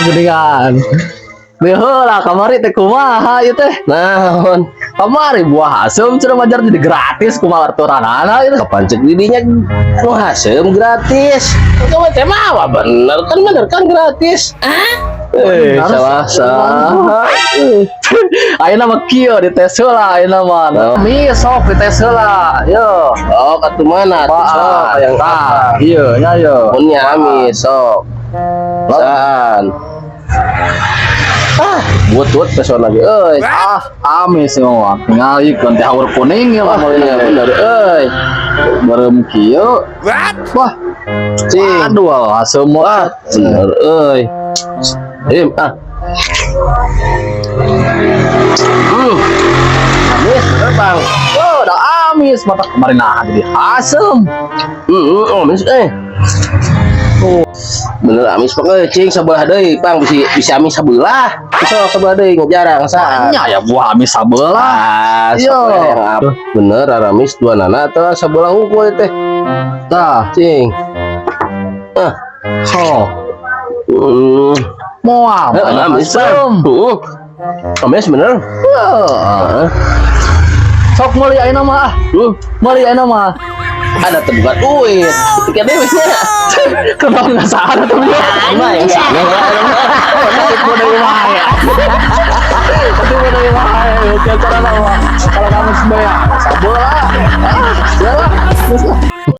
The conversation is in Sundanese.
Geuningan. Beuh heula kamari teh kumaha ieu teh? Naon? Kamari buah haseum cenah majar jadi gratis, kumaha aturanana ieu teh? Kapan cek didinya buah haseum gratis? Kamu teh mah bener kan, bener kan gratis? Eh, Bener. Salah salah. Ayeuna mah kieu, dites heula ayeuna mah. Oh. Mi sok dites heula. Yo. Oh, katu mana tuh sok yang Tah, apa? Ieu nya yo. Mun amis sok. San. Ah, butut pesona ge euy. Ah, amis ieu mah. Tingali keun teh haur kuning ieu mah. Wah, iya bener euy. Beureum kieu. Wah, Cing. Aduh, haseum. Wah, bener euy. Im, ah. Amis bener, Bang. Oh, udah amis mata kemarin, nah jadi haseum. Amis eh. Tuh. Bener amis pang euy, cing sabelah deui, Pang, bisa bisa amis sabelah. Bisa sabelah deui jarang saat. Nya ya buah amis sabelah. Ah, Iya. sok yang apa? Bener amis dua nana atau sabelah hungkul teh. Tah, Cing. Ah, sok. Moal, Eh, amis haseum. Bang. Amis bener. Heuh. Heeh. Sok meuli ayeuna mah ah. Meuli ayeuna mah. Ada terbuka duit. Ketika dewe nya. Kenapa nggak sadar tuh? Mah yang sana. Ketipu dari wae. Ketipu dari wae. Oke, cara nama. Kalau kamu sebayar, sabelah. Ah, ya lah. Terus lah.